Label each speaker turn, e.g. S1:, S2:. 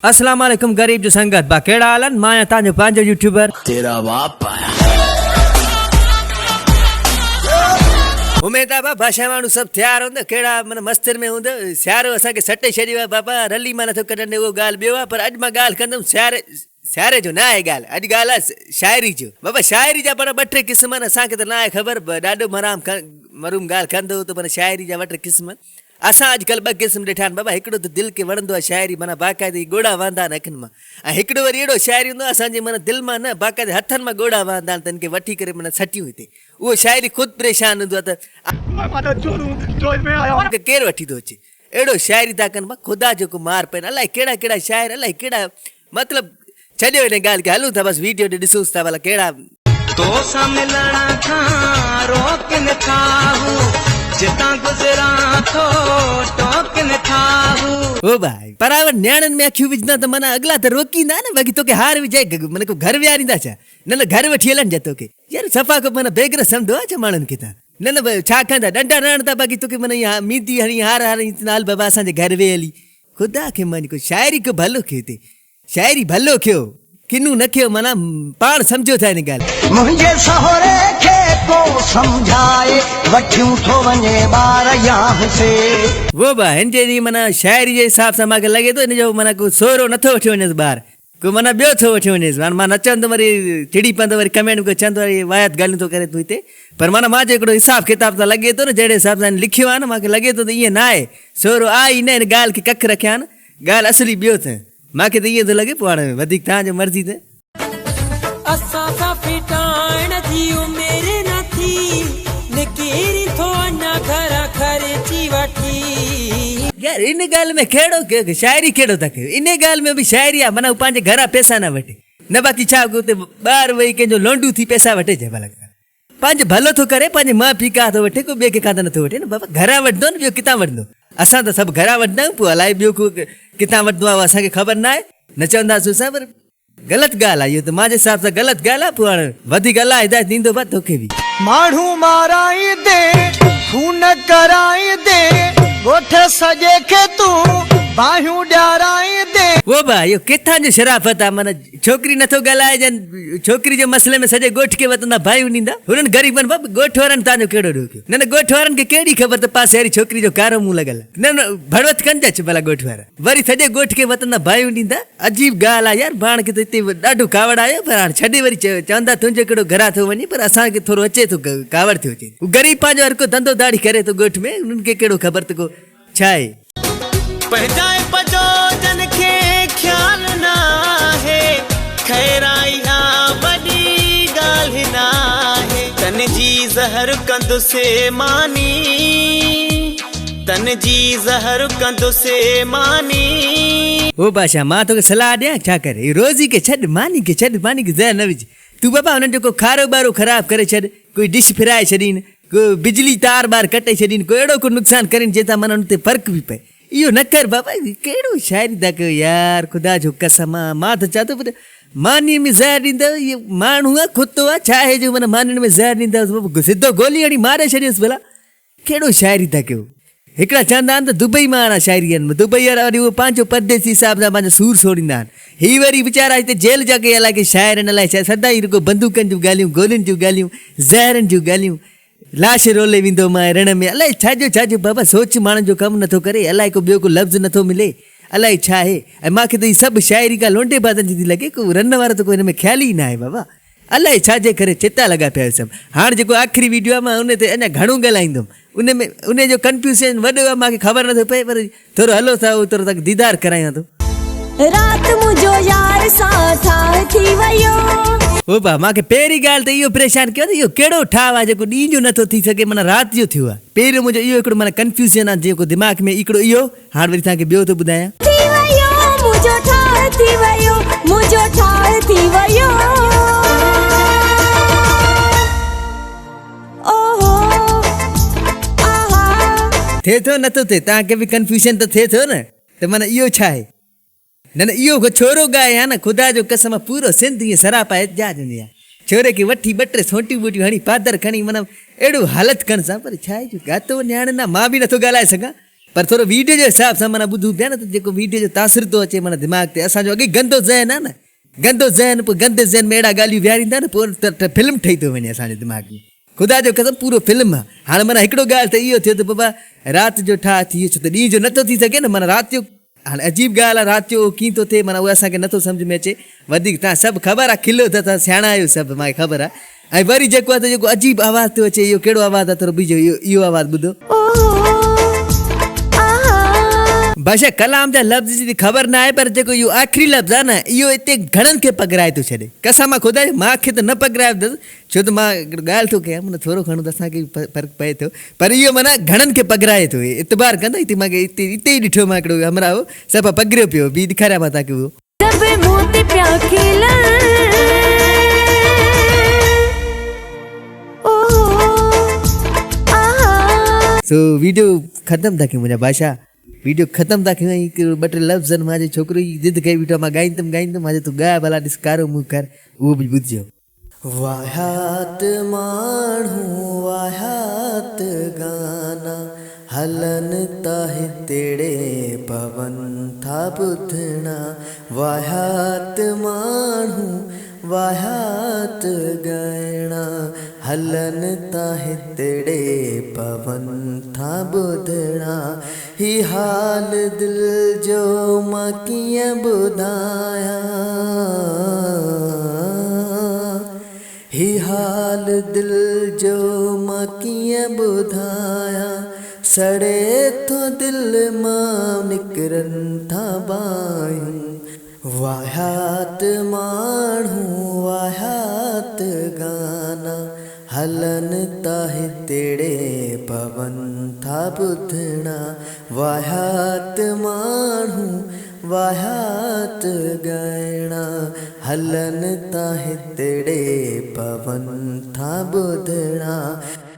S1: اسلام عليڪم غريب جو سنگت با ڪهڙا حال آهن مان آهيان توهان جو پنهنجو يوٽيوبر.
S2: تيرا باپ آيا.
S1: اميد آ بابا شاهه ماڻهو سڀ تيار هوندو ڪهڙا من مستين ۾ هوندو سيارو اسان کي سٽي ڇڏيو آ بابا رلي مان نٿو ڪڍن ڏي اهو ڳالهه ٻيو آ پر اڄ مان ڳالهه ڪندم سياري سياري جو نه آهي ڳالهه اڄ ڳالهه آ شاعري جو بابا شاعري جا پر ٻه ٽي قسم آهن اسان کي ته نه آهي خبر ڏاڏو مرام مرحوم ڳالهه ڪندو هو ته پر شاعري جا ٻه ٽي قسم آهن اسان اڄ ڪلهه ٻه قسم ڏٺا آهن بابا هڪڙو ته دل کي وڻندو آهي شاعري معنيٰ باقاعدي ڳوڙها وهندا آهن اکين مان ۽ هڪڙو وري اهڙو شاعري هوندو آهي اسان جي معنيٰ دل مان نه باقاعدي هٿن مان ڳوڙها وهندا آهن ته هن کي وٺي ڪري معنيٰ سٽيون هتي اهو شاعري خود پريشان هوندو آهي ته مونکي ڪير وٺي ٿو اچي اهڙو شاعري ٿا ڪن بابا خدا جو ڪو مار پين الائي ڪهڙا ڪهڙا شاعر الائي ڪهڙا مطلب ڇڏيو هن ڳالهه کي هلون ٿا بس ويڊيو ڏي ڏسونس ٿا ڀلا ڪهڙا.
S3: توسان ملڻ کان روڪن ٿا هو جتان گذران ٿو ٽوڪن ٿا هو.
S1: او ڀائي پراون نياڻين ۾ اکيون وجهندا ته معنيٰ اڳلا ته روڪيندا نه باقي توکي هار وجهائي معنيٰ ڪو گهر ويهاريندا ڇا نه نه گهر وٺي هلن ڇا توکي يار صفا ڪو معنيٰ بيغرت سمجهندو آ ڇا ماڻهن کي تان نه نه ڇا ڪندا ڏنڊا نه هڻندا باقي توکي معنيٰ ائين ميندي هڻي هار هڻي هل بابا اسان جي گهر ويهه هلي خدا کي مڃ ڪو شاعري ڪو ڀلو کي هتي شاعري ڀلو کيو ڪنو نه کيو معنيٰ پاڻ سمجهو ٿا ان ڳالهه.
S4: منهنجي سهري کي ڪو سمجهائي وٺيون ٿو وڃي ٻار يان سي.
S1: وو با هن جي ڏينهن معنيٰ شاعري جي حساب سان مان کي لڳي ٿو هن جو معنيٰ ڪو سهرو نٿو وٺيو وڃيس ٻار ڪو معنيٰ ٻيو ٿو وٺيو وڃيس هاڻ مان نه چوندم وري چڙي پوندو وري ڪمينٽ ۾ ڪو چوندو وري واهيات ڳالهيون ٿو ڪري تون هتي پر معنيٰ مان جو هڪڙو حساب ڪتاب سان لڳي ٿو نه جهڙي حساب سان هن لکيو آهي نه مان کي لڳي ٿو ته ائين نه آهي سهرو آهي ئي نه هن ڳالهه کي ڪک رکيا آهن ڳالهه اصلي ٻيو ته مان کي ته ائين ٿو لڳي پوء هاڻي وڌيڪ توهان جو مرضي ته.
S5: اسان سان ڦٽائڻ جي عمر نه ٿي، نڪرين ٿو اڃا گهران خرچي وٺي.
S1: يار ان ڳالهه ۾ ڪهڙو شاعري ڪهڙو ٿا ڪيو انهي ڳالهه ۾ به شاعري آ معنيٰ هو پنهنجي گهران پئسا نه وٺي نه باقي ڇا اتي ٻاهر ويهي ڪنهن جو لونڊو ٿي پئسا وٺي ڇا ڀلا پنهنجو ڀلو ٿو ڪري، پنهنجي ماء پيء کان ٿو وٺي، ڪو ٻئي ڪنهن کان ته نٿو وٺي نه بابا، گهران وٺندو نه ٻيو ڪٿان وٺندو، اسان ته سڀ گهران وٺندا آهيون، پوء الائي ٻيو ڪو ڪٿان وٺندو آهي اهو اسان کي خبر ناهي، نه چونداسون اسان پر غلط ڳالهه آهي اهو ته منهنجي حساب سان غلط ڳالهه آهي، پوء هاڻي وڌيڪ الله هدايت ڏيندو با توکي به.
S4: ماڻهو مارائيندي، خون ڪرائيندي، ڳوٺ سڄي کي تون باهيون ڏيارائيندي.
S1: او با اهو ڪٿان جو شرافت آ معنيٰ ڇوڪري نٿو ڳالهائي ڄن ڇوڪري جي مسئلي ۾ سڄي ڳوٺ کي وتندا باهيون ڏيندا هنن غريبن بابا ڳوٺ وارن تان جو ڪهڙو ڏوهه ڪيو نه نه ڳوٺ وارن کي ڪهڙي خبر ته پاسي واري ڇوڪري جو ڪارو منهن لڳل آ نه نه ڀڙوت ڪن جا ڀلا ڳوٺ وارا وري سڄي ڳوٺ کي وتندا باهيون ڏيندا عجيب ڳالهه آ يار پاڻ کي ته هتي ڏاڍو ڪاوڙ آيو پر هاڻ ڇڏي وري چوندا تنهنجو ڪهڙو گهران ٿو وڃي پر اسان کي ٿورو اچي ٿو ڪاوڙ ٿيو اچي هو غريب پنهنجو هر ڪو ڌنڌو ڌاڙي ڪري ٿو ڳوٺ ۾ انهن کي ڪهڙو خبر ته ڪو ڇا آهي.
S3: پنهنجائپ جو جن کي خيال ناهي، خير اها وڏي ڳالهه ناهي. تن جي زهر ڪندس ماني، تن جي زهر ڪندس ماني.
S1: او بادشاهه مان توکي صلاح ڏيان ڇا ڪر هي روزي کي ڇڏ ماني کي ڇڏ ماني کي زهر نه وجهه تون بابا هنن جو ڪو کارو ٻارو خراب ڪري ڇڏ ڪوئي ڊش ڦرائي ڇڏين ڪو بجلي تار ٻار ڪٽي ڇڏين، ڪو اهڙو ڪو نقصان ڪرين جنهن سان معنيٰ ان تي فرق به پئي. اهو نه ڪر بابا ڪهڙو شاعري ٿا ڪيو يار خدا جو قسم آ مان ته چوان ٿو پر مانيء ۾ زهر ڏيندؤ اهو ماڻهو آ ڪتو آ ڇا آهي جو معنيٰ مانين ۾ زهر ڏيندؤ سڌو گولي هڻي ماري ڇڏيوس ڀلا ڪهڙو شاعري ٿا ڪيو. هڪڙا چوندا آهن ته دبئي مان وارا شاعري آهن، دبئي وارا وري اهو پنهنجو پرديسي حساب سان پنهنجو سور سوڙيندا آهن. هي وري ويچارا هتي جيل جا ڪي الائي ڪي شاعر آهن الائي ڇا، سدائين رڳو بندوقن جون ڳالهيون، گولين جون ڳالهيون، زهرن جون ڳالهيون، لاش رولي ويندو مانء رڻ ۾ الائي ڇا جو ڇا جو بابا سوچ ماڻهن جو ڪم نٿو ڪري، الائي ڪو ٻيو ڪو لفظ نٿو ملي، الائي ڇا آهي ۽ مان کي ته هي سڀ شاعري ڪا لونڊي بازن جي ٿي لڳي، ڪو رن وارو ته ڪو هن ۾ خيال ئي ناهي بابا. الائي ڇا جي ڪري چتا لڳا پيا آهيو سڀ. هاڻ جيڪو آخري ويڊيو آهي مان ان تي اڃا گهڻو ڳالهائيندم. ان ۾ ان جو ڪنفيوشن وڏو آهي مان کي خبر نٿو پئي پر ٿورو هلو ٿا اهو ٿورو توهان کي ديدار ڪرايان ٿو.
S6: رات منهنجو يار سان ٺاهه ٿي ويو.
S1: او با مان کي پهرين ڳالهه ته اهو پريشان ڪيو ته اهو ڪهڙو ٺاهه آهي جيڪو ڏينهن جو نٿو ٿي سگهي معنيٰ رات جو ٿيو آهي. پهريون منهنجو اهو هڪڙو معنيٰ ڪنفيوشن آهي جيڪو دماغ ۾ هڪڙو اهو هاڻ وري توهان کي ٻيو ٿو ٻڌايان.
S6: ٿي ويو منهنجو ٺاهه ٿي ويو منهنجو ٺاهه ٿي ويو اوهو آها.
S1: ٿئي ٿو نٿو ٿئي توهان کي به ڪنفيوشن ته ٿئي ٿو نه ته معنيٰ اهو ڇا آهي نه نه اهو ڪو ڇورو ڳائي ها نه خدا جو قسم آ پورو سنڌ ائين سراپا احتجاج هجي ها ڇوري کي وٺي ٻه ٽي سونٽيون ٻوٽيون هڻي پادر کڻي معنيٰ اهڙو حالت ڪنس ها پر ڇا آهي جو ڳاتو نياڻين آ مان به نٿو ڳالهائي سگهان. پر ٿورو ويڊيو جي حساب سان معنيٰ ٻڌون پيا نه ته جيڪو ويڊيو جو تاثر ٿو اچي معنيٰ دماغ تي اسان جو اڳي گندو ذهن آهي نه گندو ذهن پوء گندي ذهن ۾ اهڙا ڳالهيون ويهاريندا نه پوء ته فلم ٺهي ٿو وڃي اسان جي دماغ ۾ خدا جو قسم پورو فلم آهي هاڻي معنيٰ هڪڙو ڳالهه ته اهو ٿيو ته بابا رات جو ٺاهه ٿي ويو ڇو ته ڏينهن جو نٿو ٿي سگهي نه معنيٰ رات جو هاڻي عجيب ڳالهه آهي رات جو اهو ڪيئن ٿو ٿئي معنيٰ اهو اسان کي نٿو سمجهه ۾ اچي وڌيڪ تان سڀ خبر آهي کلو ٿا تان سياڻا آهيو سڀ مانکي خبر آهي ۽ وري جيڪو آهي ته جيڪو عجيب آواز ٿو اچي اهو ڪهڙو آواز آهي ٿورو بيهجو اهو اهو آواز ٻڌو. بادشاهه ڪلام جا لفظ جي ته خبر نه آهي پر جيڪو اهو آخري لفظ آهي نه اهو اتي گهڻن کي پگهرائي ٿو ڇڏي قسم آهي خدا جو مان کي ته نه پگهرايو اٿس ڇو ته مان هڪڙو ڳالهه ٿو ڪيان معنيٰ ٿورو گهڻو ته اسان کي به فرق پئي ٿو پر اهو معنيٰ گهڻن کي پگهرائي ٿو اعتبار ڪندو هتي مان هتي هتي ئي ڏٺو مان هڪڙو همراهه هو صفا پگهريو پيو هو بي ڏيکاريان مان توهان کي اهو.
S6: سڀ مون تي پيا کلن او آها.
S1: سو ويڊيو ختم ٿا ڪيون منهنجا بادشاهه ويڊيو ختم ٿا ڪيون ۽ هڪ ٻه ٽي لفظ آهن مان چيو ڇوڪرو هي ضد ڪئي بيٺو آهي مان ڳائيندم ڳائيندم مان چيو تون ڳاء ڀلا ڏس ڪارو منهن ڪر اهو به ٻڌجو.
S3: واهيات ماڻهو واهيات گانا هلن ٿا هتڙي پون ٿا ٻڌڻا واهيات ماڻهو واهيات ڳائڻا هلن ٿا هتڙي پون ٿا ٻڌڻا هي حال دل جو مان ڪيئن ٻڌايان هي حال دل جو مان ڪيئن ٻڌايان سڙي ٿو دل مان نڪرن ٿا باهيون واهيات ماڻهو واهيات گانا هلن ٿا هتڙي پون ٿا ٻڌڻا واهيات ماڻهو واهيات ڳائڻا هلن ٿا هتڙي پون ٿا ٻڌڻا.